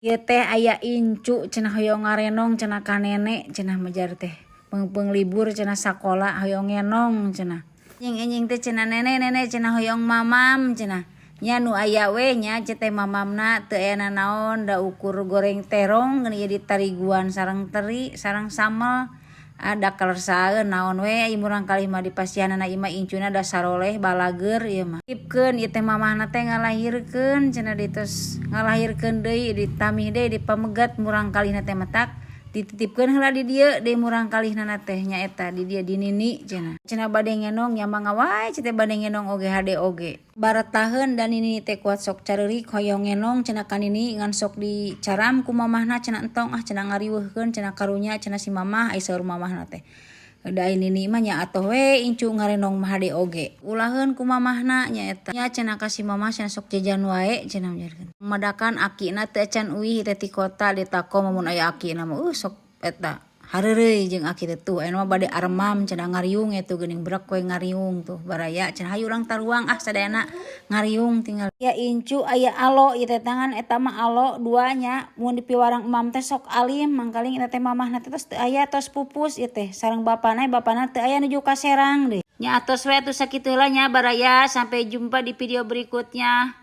Ieu teh aya incu cenah hoyong ngarenong cenah ka nenek cenah mejar teh. Peungpeung libur cenah sakola hoyong ngenong cenah. Enjing-enjing teh cenah, "Nenek, nenek," cenah, "hoyong mamam," cenah. Nya nu aya we nya teh mamamna, teu aya nanaon da ukur goreng terong geuning ieu ditariguan sareng teri sareng sambel. Ada kalersaeun naon we ieu murangkalih mah dipasihanana ieu mah incuna da saroleh balageur ieu mah. Titipkeun ieu teh mamahna teh ngalahirkeun cenah, ditos ngalahirkeun deui ditamih deui dipamegat murangkalihna teh, matak dititipkeun heula di dieu deui murangkalihna teh, nyaeta di dieu di nini cenah. Cenah bade ngenong nya mangga wae cenah, bade ngenong oge hade oge. Baretaheun da nini teh kuat sok careurik hoyong ngenong cenah ka nini, ngan sok dicaram ku mamahna cenah, "Entong ah," cenah, "ngariweuhkeun," cenah, "karunya," cenah si mamah, ai saur mamahna teh. Da ai nini mah nya atoh we incu ngarenong mah hade oge. Ulaheun ku mamahna nyaeta. Nya cenah ka si mamah cenah, sok jajan wae cenah ujarkeun. Madakan akina teu acan uih teh ti kota ditako, mun aya akina mah sok eta hareureuy jeung aki teh. Tuh ayeuna mah bade aremam cenah, ngariung eta geuning brek we ngariung. Tuh baraya cenah, "Hayu urang taruang ah sadayana ngariung." Tinggal ya incu aya alo ieu teh tangan, eta mah alo dua nya, mun dipiwarang emam teh sok alim. Mangkaling eta teh mamahna teh tos teu aya, tos pupus ieu teh sareng bapana, bapana teu aya nuju ka Serang deui nya. Atos we atuh sakitu heula nya baraya, sampai jumpa di video berikutnya.